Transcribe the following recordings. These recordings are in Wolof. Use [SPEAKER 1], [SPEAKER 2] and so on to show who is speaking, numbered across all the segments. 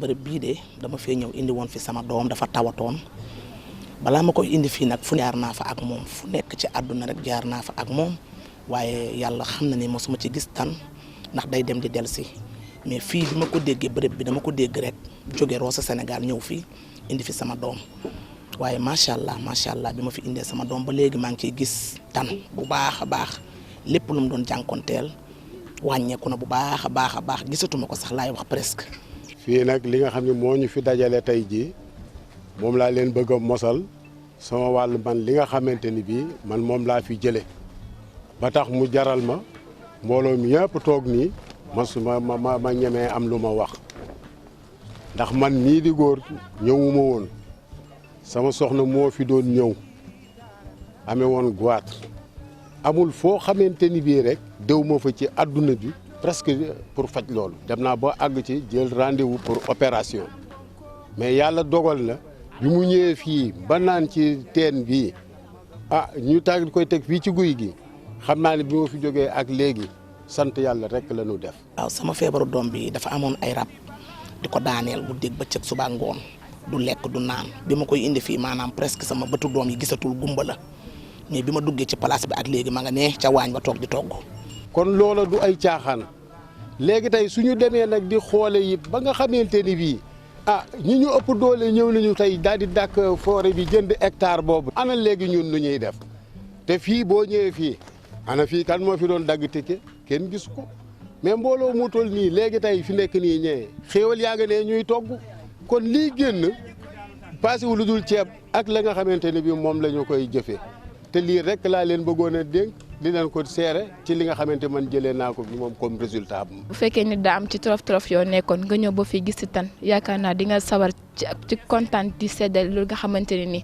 [SPEAKER 1] bërëb bii de dama fee ñëw indi woon fi sama doom dafa tawatoon balaa ma koy indi fii nag fu jaar naa fa ak moom fu nekk ci àdduna rek jaar naa fa ak moom waaye yàlla xam na ne mosuma ci gis tan ndax day dem di dellusi mais fii bi ma ko déggee bërëb bi dama ko dégg rek jóge Rosso Sénégal ñëw fii indi fi sama doom waaye macha allah bi ma fi indee sama doom ba léegi maa ngi ciy gis tan bu baax a baax lépp lu mu doon jànkonteel wàññeeku na bu baax a baax gisatuma ko sax laay wax presque.
[SPEAKER 2] fii nag li nga xam ne moo ñu fi dajale tey jii moom laa leen bëgg a mosal sama wàllu man li nga xamante ni bii man moom laa fi jële ba tax mu jaral ma mbooloo mi yëpp toog nii ma ñemee am lu ma wax ndax man mii di góor ñëwuma woon sama soxna moo fi doon ñëw amee woon goitre amul foo xamante ni bii rek déw ma fa ci adduna bi presque pour faj loolu dem naa ba àgg ci jël rendez-vous pour opération mais yàlla dogal na bi mu ñëwee fii ba naan ci teen bii ñu tàgg koy teg fii ci guy gi xam naa ne bi ma fi jógee ak léegi sant yàlla rek la ñu def.
[SPEAKER 1] waaw sama feebaru doom bi dafa amoon ay rab di ko daaneel bu dégg bëccëg suba ngoon du lekk du naan bi ma koy indi fii maanaam presque sama bëtu doom yi gisatul gumba la mais bi ma duggee ci place bi ak léegi ma nga ne ca waañ ba toog di togg.
[SPEAKER 2] kon loola du ay caaxaan léegi tey suñu demee nag di xoole yi ba nga xamante ni bii ñi ñu ëpp doole ñëw nañu tey daal di dàkk forêt bi jënd hectare boobu. ana léegi ñun nu ñuy def te fii boo ñëwee fii ana fii kan moo fi doon dagg tike kenn gis ko mais mbooloo mu toll nii léegi tey fi nekk nii ñëwee xéewal yaa nga ne ñuy togg kon lii génn passé wu lu dul ceeb ak la nga xamante ne bii moom la ñu koy jëfee te lii rek laa leen bëggoon a dénk di leen ko seere ci li nga xamante man jëlee naa ko bi moom comme résultat bu
[SPEAKER 3] fekkee ni daa am ci torof yoo nekkoon nga ñëw ba fii gis ci tan yaakaar naa di nga sawar ci kontaan di seddal lu nga xamante ne ni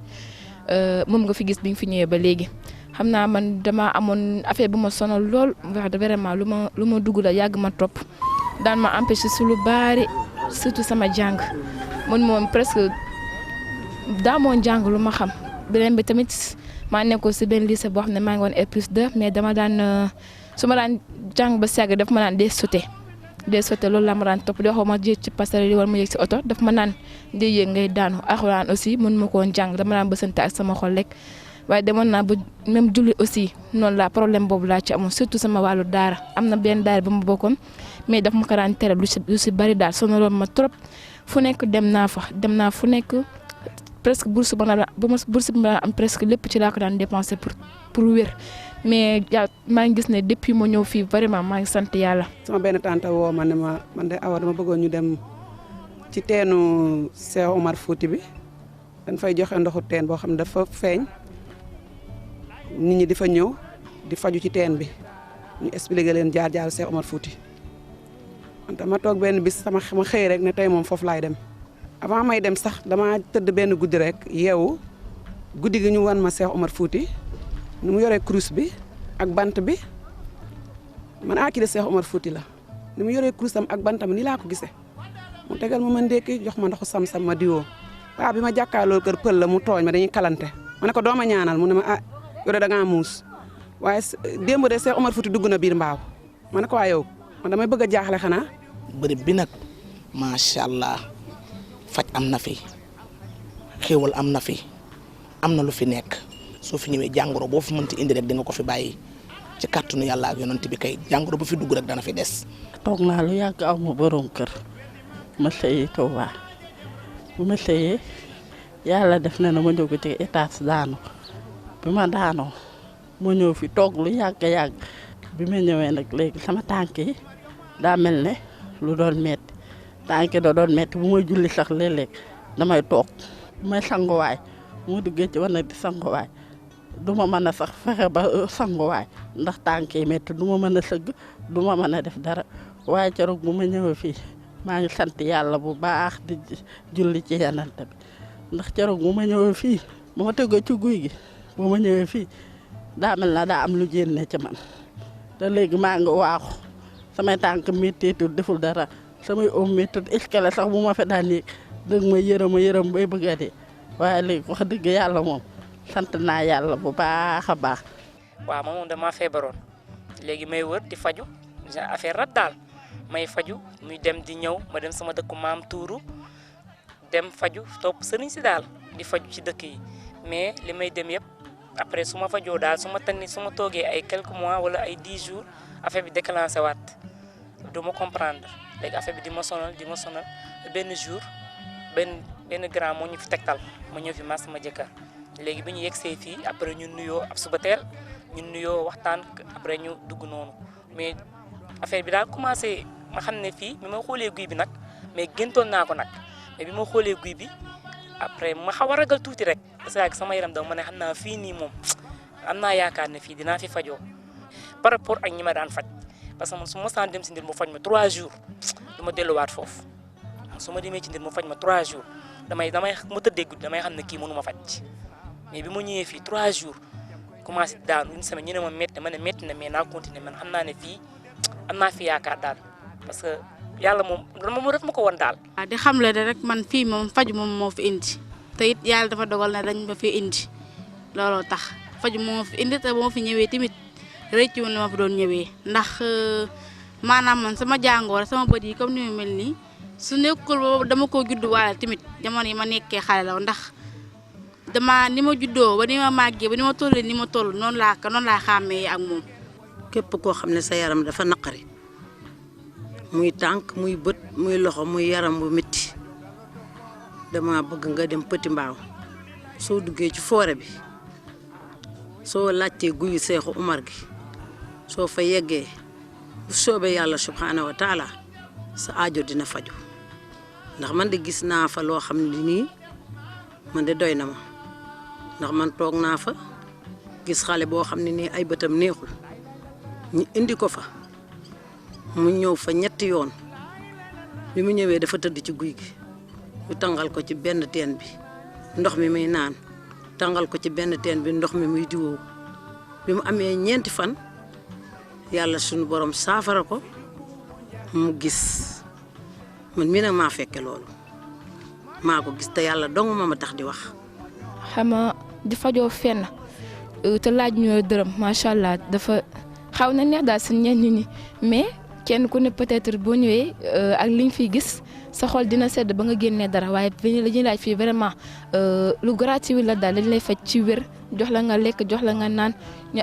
[SPEAKER 3] moom nga fi gis bi nga fi ñëwee ba léegi. xam naa man dama amoon affaire bu ma sonal lool wax vraiment lu ma dugg la yàgg ma topp daan ma empêché su lu bari surtout sama jàng man moom presque daa moon jàng lu ma xam beneen bi tamit maa nekkoon si benn lycée boo xam ne maa ngi woon R+2 mais dama daan su ma daan jàng ba sàgg daf ma naan dee sauté loolu la ma daan topp di wax ma jéeg ci passerelle wala ma yëg si oto daf ma naan dee yéeg ngay daanu alxuraan aussi mën ma ko woon jàng dama daan bësante ak sama xol rek. waaye demoon naa ba même julli aussi noonu la problème boobu laa ci amoon surtout sama wàllu daara am na benn daara ba ma bokkoon mais daf ma ko daan tere lu si bari daal sonaloon ma trop fu nekk dem naa fu nekk presque bourse ba ma am presque lépp ci laa ko daan dépensé pour wér mais maa ngi gis ne depuis ma ñëw fii vraiment maa ngi sant yàlla.
[SPEAKER 4] sama benn tante woo ma ne ma man de Awa dama bëggoon ñu dem ci teenu Cheikh Omar Fouti bi dañ fay joxe ndoxu teen boo xam ne dafa feeñ. nit ñi di fa ñëw di faju ci teen bi ñu expliqué leen jaar Cheikh Omar Fouti wante ma toog benn bis ma xëy rek ne tey moom foofu laay dem avant may dem sax dama tëdd benn guddi rek yeewu guddi gi ñu wan ma Cheikh Omar Fouti ni mu yoree kurus bi ak bant bi man kii de Cheikh Omar Fouti la ni mu yoree kurusam ak bantam ni laa ko gisee mu tegal ma ndékki jox ma ndoxu sam-sam ma diwoo waaw bi ma jàkkaarloo kër pël la mu tooñ ma dañuy kalante ma ne ko dooma ñaanal mu ne ma yow da ngaa muus waaye démb de Cheikh Omar Fouti dugg na biir mbaaw ma ne ko waa yow man damay bëgg a jaaxle xanaa.
[SPEAKER 1] bërëb bi nag macha allah faj am na fi xéewal am na fi am na lu fi nekk soo fi ñëwee jàngoro boo fi mënti indi rek di nga ko fi bàyyi ci kàttanu yàlla ak yonent bi kay jàngoro bu fi dugg rek dana fi des.
[SPEAKER 5] toog naa lu yàgg aw ma borom kër ma sëyi Tuuba bu ma sëyee yàlla def na ma jóge ci étage daanu. bi ma daanoo mu ñëw fi toog lu yàgg bi ma ñëwee nag léegi sama tànk yi daa mel ne lu doon metti tànk yi da doon metti bu may julli sax léeg-léeg damay toog bu may sanguwaay bu ma duggee ci wanag di sanguwaay du ma mën a sax fexe ba sanguwaay ndax tànk yi metti du ma mën a sëgg du ma mën a def dara waaye keroog bu ma ñëwee fii maa ngi sant yàlla bu baax di julli ci yanante bi ndax keroog bu ma ñëwee fii bu ma tegoo ci guy gi bu ma ñëwee fii daa mel na daa am lu génne ci man te léegi maa ngi waaxu samay tànk méttiitul deful dara samay oom méttiitul escalier sax bu ma fa daan yéeg dëgg ma yërëm bay bëgg a dee waaye léegi wax dëgg yàlla moom sant naa yàlla bu baax a baax.
[SPEAKER 6] waaw moom dama feebaroon léegi may wër di faju affaire rat daal may faju muy dem di ñëw ma dem sama dëkku maam tuuru dem faju topp sëriñ si daal di faju ci dëkk yi mais li may dem yëpp après su ma fajoo daal su ma toogee ay quelques mois wala ay 10 jours affaire bi déclenché waat du ma comprendre léegi affaire bi di ma sonal benn jour benn grand moo ñu fi tegtal ma ñëw fi ma sama jëkkër léegi bi ñu yegsee fii après ñu nuyoo ab suba teel ñu nuyoo waxtaan après ñu dugg noonu mais affaire bi daal commencé ma xam ne fii bi ma xoolee guy bi nag mais géntoon naa ko nag mais bi ma xoolee guy bi après ma xaw a ragal tuuti rek parce que sama yaram daw ma ne xam naa fii nii moom am naa yaakaar ne fii dinaa fi fajoo par rapport ak ñi ma daan faj parce que man su ma saan dem si ndir mu faj ma 3 jours du ma delluwaat foofu su ma demee ci ndir mu faj ma 3 jours damay mu tëddee guddi damay xam ne kii mënu ma faj mais bi ma ñëwee fii 3 jours commencé daanu une semaine ñu ne ma métti ma ne métti na mais naa continuer man xam naa ne fii am naa fi yaakaar daal parce que yàlla moom daf ma ko woon daal.
[SPEAKER 7] di xamle ne rek man fii moom faju moom moo fi indi te it yàlla dafa dogal ne dañ ma fi indi looloo tax faju moo fi indi te moo fi ñëwee tamit rëccu woon li ma fi doon ñëwee ndax maanaam man sama jàngoor sama bët yi comme ni mu mel nii su nekkul boobu dama ko judduwaale tamit jamono yi ma nekkee xale la ndax ni ma juddoo ba ni ma màggee ba ni ma tollee ni ma toll noonu laa xàmmee ak moom.
[SPEAKER 8] képp koo xam ne sa yaram dafa naqari muy tànk muy bët muy loxo muy yaram bu métti dama bëgg nga dem Petit Mbao soo duggee ci foore bi soo laajtee guyu Seexu Umar gi soo fa yeggee bu soobee yàlla subhaanahu wa taala sa aajo dina faju ndax man de gis naa fa loo xam ne nii man de doy na ma ndax man toog naa fa gis xale boo xam ne nii ay bëtam neexul ñu indi ko fa mu ñëw fa ñetti yoon bi mu ñëwee dafa tëdd ci guy gi ñu tàngal ko ci benn teen bi ndox mi muy naan tàngal ko ci benn teen bi ndox mi muy diwoo bi mu amee 4 fan yàlla suñu borom saafara ko mu gis man mii nag maa fekke loolu maa ko gis te yàlla dong ma tax di wax.
[SPEAKER 3] xama di fajoo fenn te laaj ñoo dërëm macha allah dafa xaw na neex daal si ñenn ñi mais kenn ku ne peut-être boo ñëwee ak liñ fiy gis sa xol dina sedd ba nga génnee dara waaye bi la ñuy laaj fii vraiment lu gratuit la daal dañ lay faj ci wér jox la nga lekk jox la nga naan ñu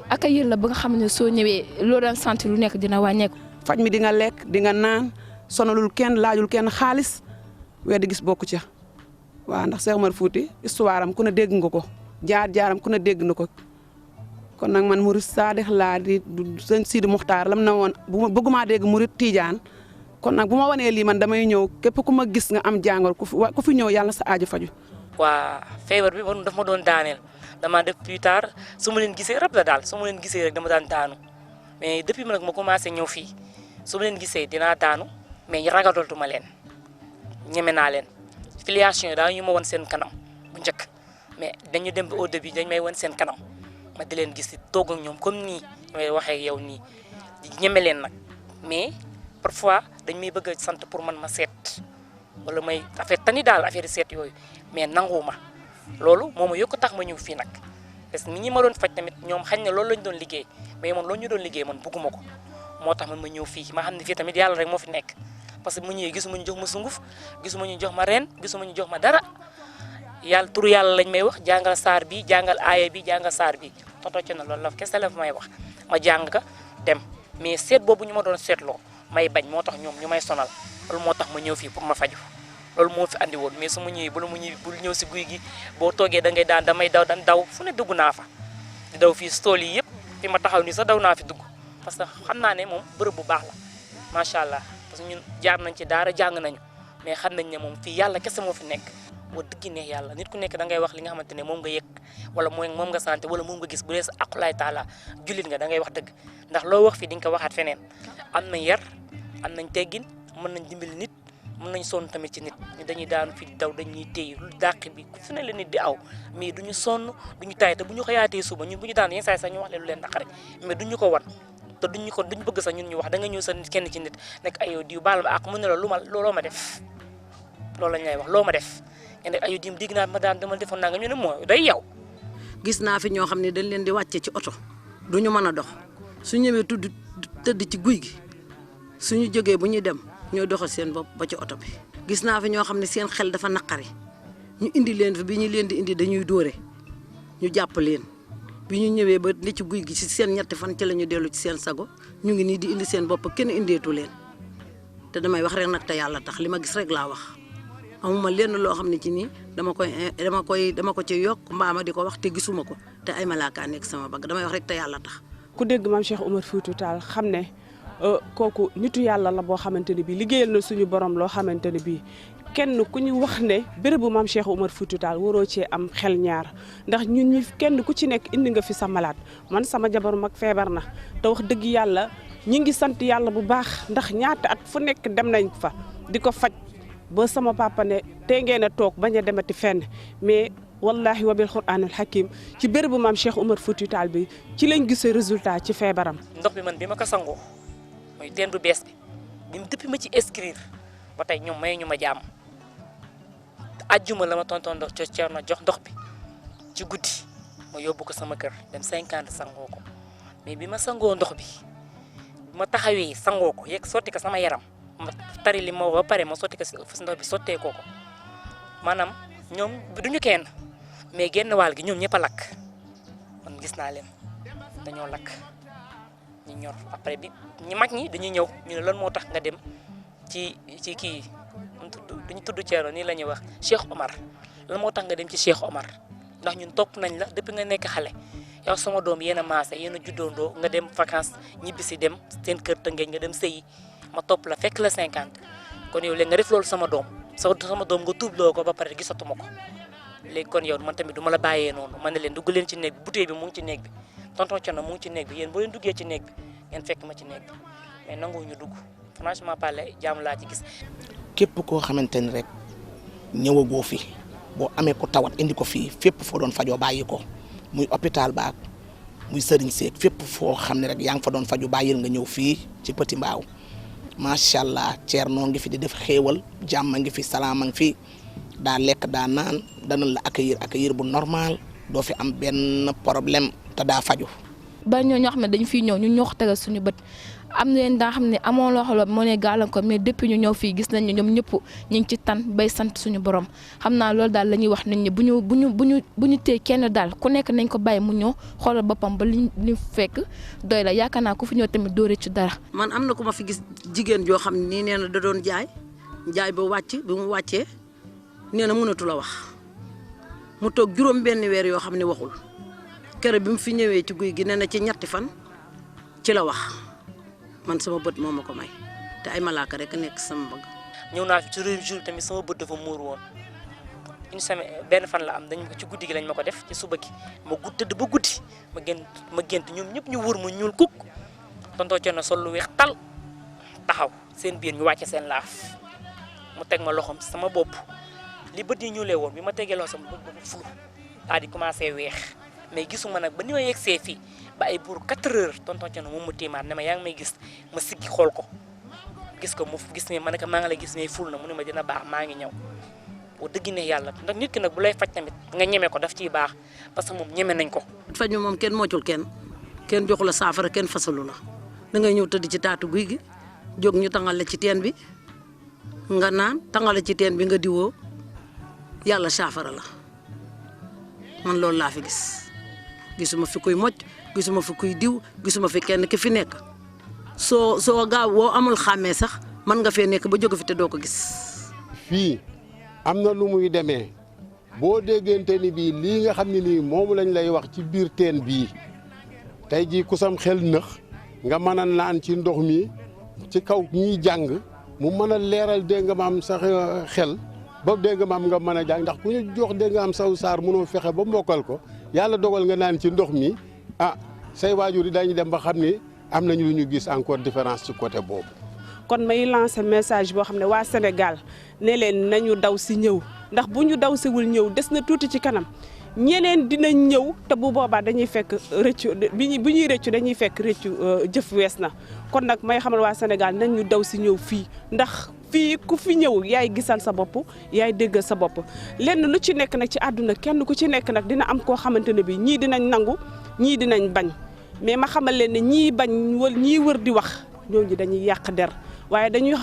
[SPEAKER 3] accueillir la ba nga xam ne soo ñëwee loo daan sant lu nekk dina wàññeeku.
[SPEAKER 4] faj mi di nga lekk di nga naan sonalul kenn laajul kenn xaalis weer di gis bokku ca waaw ndax Cheikh Omar Fouti histoire am ku ne dégg nga ko jaar-jaaram ku ne dégg na ko kon nag man murid saadix laa di sëñ Sidi Muxtaar lam na woon bëgguma dégg murid Tiijaan kon nag bu ma wanee lii man damay ñëw képp ku ma gis nga am jàngoro ku fi ñëw yàlla sa aajo faju
[SPEAKER 6] waa feebar bi daf ma doon daaneel dama def plus tard su ma leen gisee rab la daal su ma leen gisee rek dama daan daanu mais depuis ma nag ma commencé ñëw fii su ma leen gisee dinaa daanu mais ragalatuma leen ñeme naa leen filiation yi daal ñu ma won seen kanam bu njëkk mais dañu dem ba au début dañ may won seen kanam ma di leen gis di toog ak ñoom comme nii may waxee ak yow nii di ñeme leen nag mais parfois dañ may bëgg a sant pour man ma seet wala may affaire tani daal affaire seet yooyu mais nanguwuma loolu moo ma yokk tax ma ñëw fii nag parce que nit ñi ma doon faj tamit ñoom xañ na loolu lañ doon liggéey mais man loolu ñu doon liggéey man bëgguma ko moo tax man ma ñëw fii ma xam ne fii tamit yàlla rek moo fi nekk parce que mu ñëwee gisuma ñu jox ma sunguf gisuma ñu jox ma reen gisuma ñu jox ma dara yàlla turu yàlla lañ may wax jàngal saar bi jàngal aaya bi jàngal saar bi totocc na loolu la kese la may wax ma jàng ka dem mais seet boobu ñu ma doon seetloo may bañ moo tax ñoom ñu may sonal loolu moo tax ma ñëw fii pour ma faju loolu moo fi andi woon mais su ma ñëwee bala mu ñëw bul ñëw si guy gi boo toogee da ngay daan damay daw dan daw fu ne dugg naa fa di daw fii stool yi yëpp fi ma taxaw nii sax daw naa fi dugg parce que xam naa ne moom bërëb bu baax la macha allah parce que ñun jaar nañ ci daara jàng nañu mais xam nañ ne moom fii yàlla kese moo fi nekk wax dëgg neex yàlla nit ku nekk da ngay wax li nga xamante ne moom nga yëg wala moom nga santé wala moom nga gis bu dee sa aqulaay taala jullit nga da ngay wax dëgg ndax loo wax fii di nga ko waxaat feneen am nañ yar am nañ teggin mën nañ dimbali nit mën nañ sonn tamit ci nit ñi dañuy daanu fi daw dañuy téye lu dàq bi fu ne la nit di aw mais duñu sonn duñu taay te bu ñu xëyaatee suba ñun bu ñu daan yenn saa sax ñu wax leen lu leen naqare mais duñu ko wan te duñu bëgg sax ñun ñu wax da nga ñëw sa kenn ci nit nekk ayo diw baal ma ak mu ne la looloo ma def loolu lañ lay wax loo ma def nga ne ayo diw digg naa ma daan dama defoon naa nga ñu ne moo day yow
[SPEAKER 8] gis naa fi ñoo xam ne dañ leen di wàcce ci oto duñu mën a dox su ñëwee tëdd ci guy gi suñu jógee bu ñuy dem ñoo doxal seen bopp ba ci oto bi gis naa fi ñoo xam ne seen xel dafa naqari ñu indi leen fi bi ñu leen di indi dañuy dóore ñu jàpp leen bi ñu ñëwee ba li ci guy gi ci seen ñetti fan ci la ñu dellu ci seen sago ñu ngi nii di indi seen bopp kenn indeetu leen te damay wax rek nag te yàlla tax li ma gis rek laa wax amuma lenn loo xam ne ci nii dama ko ci yokk mbaama di ko wax te gisuma ko te ay malaaka nekk sama bagg damay wax rek te yàlla tax.
[SPEAKER 4] ku dégg maam Cheikh Omar Foutiyou Tall xam ne kooku nitu yàlla la boo xamante ne bii liggéeyal na suñu borom loo xamante ne bii kenn ku ñu wax ne bérébu maam Cheikh Omar Foutiyou Tall waroo cee am xel ñaar ndax ñun ñi kenn ku ci nekk indi nga fi sa malade man sama jabaru mag feebar na te wax dëgg yàlla ñi ngi sant yàlla bu baax ndax ñaata at fu nekk dem nañ fa di ko faj ba sama papa ne tey ngeen a toog bañ a demati fenn mais wallahi wa bil quraanil hakim ci bérébu maam Cheikh Omar Foutiyou Tall bi ci lañ gisee résultat ci feebaram.
[SPEAKER 6] ndox bi man bi ma ko sangoo mooy teen bu bees bi mu depuis ma ci inscrire ba tey ñoom may ñu ma jàmm ajjuma la ma tonton ndox Thierno jox ndox bi ci guddi ma yóbbu ko sama kër dem 50 sangoo ko mais bi ma sangoo ndox bi ma taxawee sangoo ko yegg sotti ko sama yaram ma tari li ma ba pare ma sotti ko si ndox bi sottee ko maanaam ñoom duñu kenn mais genn wàll gi ñoom ñëpp a lakk man gis naa leen dañoo lakk ñu ñor après bi ñi mag ñi dañuy ñëw ñu ne lan moo tax nga dem ci kii duñu tudd Thierno nii la ñuy wax Cheikh Omar lan moo tax nga dem ci Cheikh Omar ndax ñun topp nañ la depuis nga nekk xale yow sama doom yéen a maase yéen a juddoondoo nga dem vacances ñibbisi dem seen kër Tëngéej nga dem sëyi ma topp la fekk la 50 kon yow léegi nga def loolu sama doom nga tuubloo ko ba pare gisatuma ko léegi kon yow man tamit du ma la bàyyee noonu man ne leen dugg leen ci néeg bi bouteille bi mu ngi ci néeg bi tonton Thierno mu ngi ci néeg bi yéen boo leen duggee ci néeg bi ngeen fekk ma ci néeg bi mais nangu ñu dugg franchement parler jàmm laa ci gis.
[SPEAKER 1] képp koo xamante ni rek ñëwagoo fi boo amee ko tawat indi ko fii fépp foo doon fajoo bàyyi ko muy hôpital baak muy sëriñ seet fépp foo xam ne rek yaa ngi fa doon faju bàyyil nga ñëw fii ci Petit Mbao macha allah Thierno ngi fi di def xéewal jàmm ngi fi salaama ngi fi daa lekk daa naan danañ la accueillir bu normal doo fi am benn problème te daa faju
[SPEAKER 3] ba ñoo xam ne dañu fiy ñëw ñu ñoo ko tegal suñu bët am na leen daa xam ne amoo loo xam moo ne gàllankoor mais depuis ñu ñëw fii gis nañ ne ñoom ñëpp ñu ngi ci tan bay sant suñu borom xam naa loolu daal la ñuy wax nit ñi bu ñu téye kenn daal ku nekk nañ ko bàyyi mu ñëw xoolal boppam ba li fekk doy la yaakaar naa ku fi ñëw tamit doo rëccu dara.
[SPEAKER 8] man am na ku ma fi gis jigéen joo xam ne nii nee na da doon jaay ba wàcc bi mu wàccee nee na mënatu la wax mu toog juróom benn weer yoo xam ne waxul kere bi mu fi ñëwee ci guy gi nee na ci ñetti fan ci la wax. man sama bët moo ma ko may te ay malaaka rek nekk sama bëgg.
[SPEAKER 6] ñëw naa fi ci réew jour tamit sama bët dafa muur woon une semaine benn fan la am dañ ko ci guddi gi lañ ma ko def ci suba gi ma tëdd ba guddi ma gént ñoom ñëpp ñu wër ma ñuul kuk tonton Thierno sol lu weex tal taxaw seen biir ñu wàcce seen laaf mu teg ma loxoom sama bopp li bët yi ñuulee woon bi ma tegee loxo sama bët dafa fulu daal di commencé weex mais gisuma nag ba ni ma yegsee fii ba ay buur 4 heures tonton Thierno moom mu tiimaat ne ma yaa ngi may gis ma siggi xool ko gis ko mu gis ne ma ne ko maa ngi lay gis ne ful na mu ne ma dina baax maa ngi ñëw boo dëgg ne yàlla ndax nit ki nag bu lay faj tamit nga ñeme ko daf ciy baax parce que moom ñeme nañ ko.
[SPEAKER 8] faj mi moom kenn moccul kenn joxu la saafara kenn fasalu la da ngay ñëw tëdd ci taatu guy gi jóg ñu tangal la ci teen bi nga naan tangal la ci teen bi nga diwoo yàlla saafara la man loolu laa fi gis gisuma fi kuy mocc gisuma fi kuy diw gisuma fi kenn ki fi nekk soo gaaw woo amul xàmmee sax mën nga fee nekk ba jóge fi te doo ko gis.
[SPEAKER 2] fii am na lu muy demee boo déggante ni bii lii nga xam ne nii moom lañ lay wax ci biir teen bii tey jii ku sam xel nëx nga mën a naan ci ndox mi ci kaw ñiy jàng mu mën a leeral dégg nga maam sax xel ba dégg nga maam nga mën a jàng ndax ku ñu jox dégg nga am saw saar mënoo fexe ba mbokkal ko yàlla dogal nga naan ci ndox mi say waajur yi dañuy dem ba xam ni am nañu lu ñu gis encore différence ci côté boobu.
[SPEAKER 4] kon may lancer message boo xam ne waa Sénégal ne leen nañu daw si ñëw ndax bu ñu daw siwul ñëw des na tuuti ci kanam ñeneen dinañ ñëw te bu boobaa dañuy fekk rëccu bu ñuy rëccu dañuy fekk rëccu jëf wees na kon nag may xamal waa Sénégal nañ ñu daw si ñëw fii ndax fii ku fi ñëw yaay gisal sa bopp yaay déggal sa bopp lenn lu ci nekk nag ci àdduna kenn ku ci nekk nag dina am koo xamante ne bi ñii dinañ nangu ñii dinañ bañ mais ma xamal leen ne ñii bañ wala ñii wër di wax ñooñu dañuy yàq der waaye dañu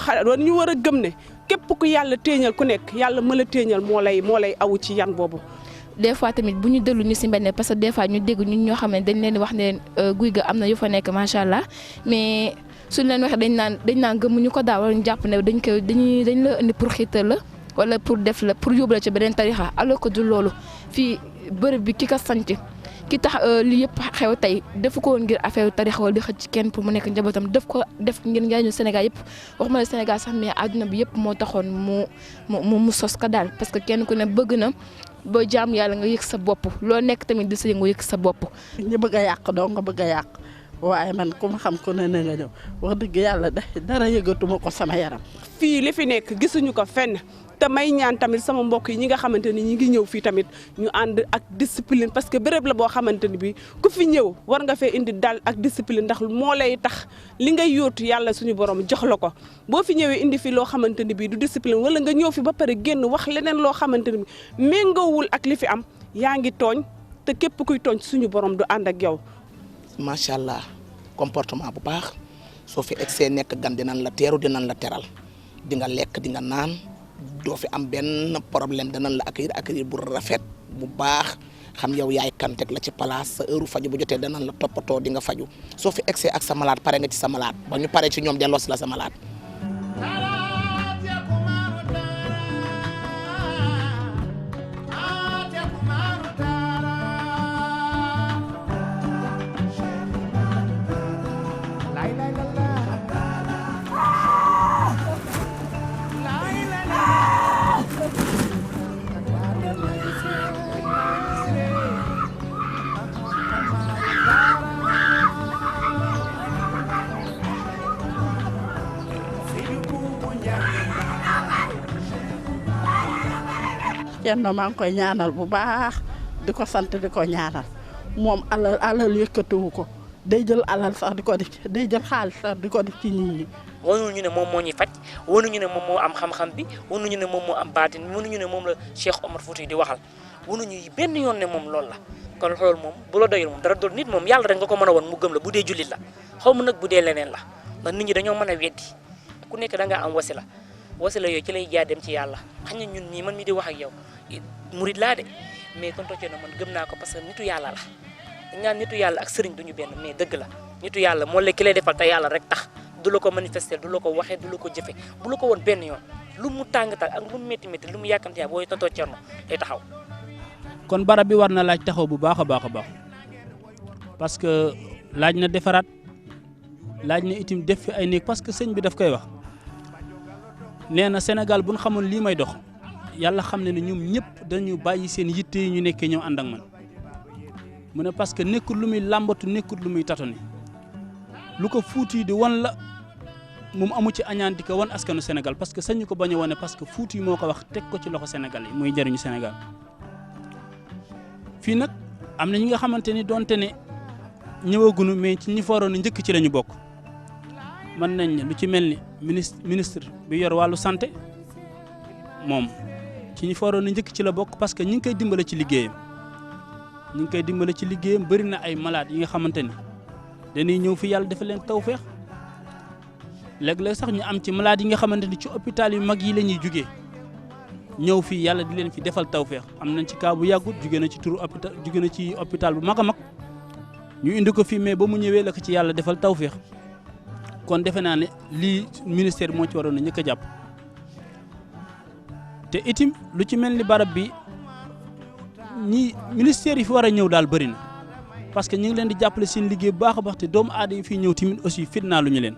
[SPEAKER 4] war a gëm ne képp ku yàlla téeñal ku nekk yàlla mën a téeñal moo lay awu ci yan boobu.
[SPEAKER 3] des fois tamit bu ñu dellu ñu si mbedd parce que des fois ñu dégg ñun ñoo xam ne dañ leen di wax ne guy ga am na yu fa nekk macha allah mais suñ leen waxee dañ naan gëmuñu ko daal wala ñu jàpp ne dañ la indi pour xiital la wala pour def la pour yóbbu la ci beneen tarixa alors que du loolu fii bërëb bi ki ko sanc ki tax li yëpp xew tey defu ko woon ngir affaire tarixa wala di xëcc kenn pour mu nekk njabootam def ngir njariñu Sénégal yëpp waxuma la Sénégal sax mais àdduna bi yëpp moo taxoon mu sos ko daal parce que kenn ku ne bëgg na boo jaam yàlla nga yëg sa bopp loo nekk tamit di sa nga yëg sa bopp.
[SPEAKER 5] ñu bëgg a yàq doo nga bëgg a yàq waaye man ku ma xam ko ne nga ñëw wax dëgg yàlla dara yëgatuma ko sama yaram.
[SPEAKER 4] fii li fi nekk gisuñu ko fenn te may ñaan tamit sama mbokk yi ñi nga xamante ni ñi ngi ñëw fii tamit ñu ànd ak discipline parce que béréb la boo xamante ni bi ku fi ñëw war nga fee indi dal ak discipline ndax moo lay tax li ngay yóotu yàlla suñu borom jox la ko boo fi ñëwee indi fi loo xamante ni bi du discipline wala nga ñëw fi ba pare génn wax leneen loo xamante ni bi méngoowul ak li fi am yaa ngi tooñ te képp kuy tooñ suñu borom du ànd ak yow.
[SPEAKER 1] macha allah comportement bu baax soo fi egsee nekk gan dinañ la teeru dinañ la teral di nga lekk di nga naan doo fi am benn problème danañ la accueillir bu rafet bu baax xam yow yaay kan teg la ci place sa heure faju bu jotee danañ la toppatoo di nga faju soo fi egsee ak sa malade pare nga ci sa malade ba ñu pare ci ñoom delloo si la sa malade.
[SPEAKER 5] Thierno maa ngi koy ñaanal bu baax di ko sant di ko ñaanal moom alal yëkkatiwu ko day jël alal sax di ko def day jël xaalis sax di ko def ci nit ñi.
[SPEAKER 6] wanuñu ne moom moo ñuy faj wanuñu ne moom moo am xam-xam bi wanuñu ne moom moo am baatin wanuñu ne moom la Cheikh Omar Fouti di waxal wanuñu benn yoon ne moom loolu la kon loolu moom bu la doyul moom dara doon nit moom yàlla rek nga ko mën a won mu gëm la bu dee jullit la xaw ma nag bu dee leneen la ndax nit ñi dañoo mën a weddi ku nekk da ngaa am wasila yooyu ci lay jaar dem ci yàlla xam ne ñun ñii man mi di wax ak yow murid laa de mais kon toccee na man gëm naa ko parce que nitu yàlla la dañ naan nitu yàlla ak sëriñ duñu benn mais dëgg la nitu yàlla moo la ki lay defal te yàlla rek tax du la ko manifester du la ko waxee du la ko jëfe bu la ko woon benn yoon lu mu tàng ak lu mu métti métti lu mu yàkkamti yaa booy tontoo Cerno day taxaw.
[SPEAKER 9] kon barab bi war na laaj taxaw bu baax a baax a baax parce que laaj na defaraat laaj na itam def fi ay néeg parce que sëñ bi daf koy wax nee na Sénégal bu ñu xamoon lii may dox yàlla xam ne ne ñoom ñëpp dañu bàyyi seen yitte yi ñu nekkee ñëw ànd ak man mu ne parce que nekkul lu muy làmbatu nekkul lu muy tatoni lu ko Fuuti di wan la moom amu ci añaan di ko wan askanu Sénégal parce que sañu ko bañ a wane parce que Fuuti moo ko wax teg ko ci loxo Sénégal yi muy jëriñu Sénégal fii nag am na ñi nga xamante ni donte ne ñëwagunu mais ci ñi faroon njëkk ci la ñu bokk mën nañ ne lu ci mel ni ministre bi yor wàllu santé moom ci ñi faroon njëkk ci la bokk parce que ñi ngi koy dimbale ci liggéeyam bëri na ay malades yi nga xamante ni dañuy ñëw fi yàlla dafa leen tawfeex léeg-léeg sax ñu am ci malades yi nga xamante ni ci hôpital yu mag yi la ñuy jugee ñëw fii yàlla di leen fi defal tawfeex am nañ ci cas bu yàggut jugee na ci hôpital bu mag a mag ñu indi ko fii mais ba mu ñëwee la ko ci yàlla defal tawfeex kon defe naa ne lii ministère moo ci waroon a njëkk a jàpp te itim lu ci mel ni barab bi ñi ministère yi fi war a ñëw daal bëri na parce que ñu ngi leen di jàppale seen liggéey bu baax a baax te doomu aada yi fii ñëw tamit aussi fitnaa lu ñu leen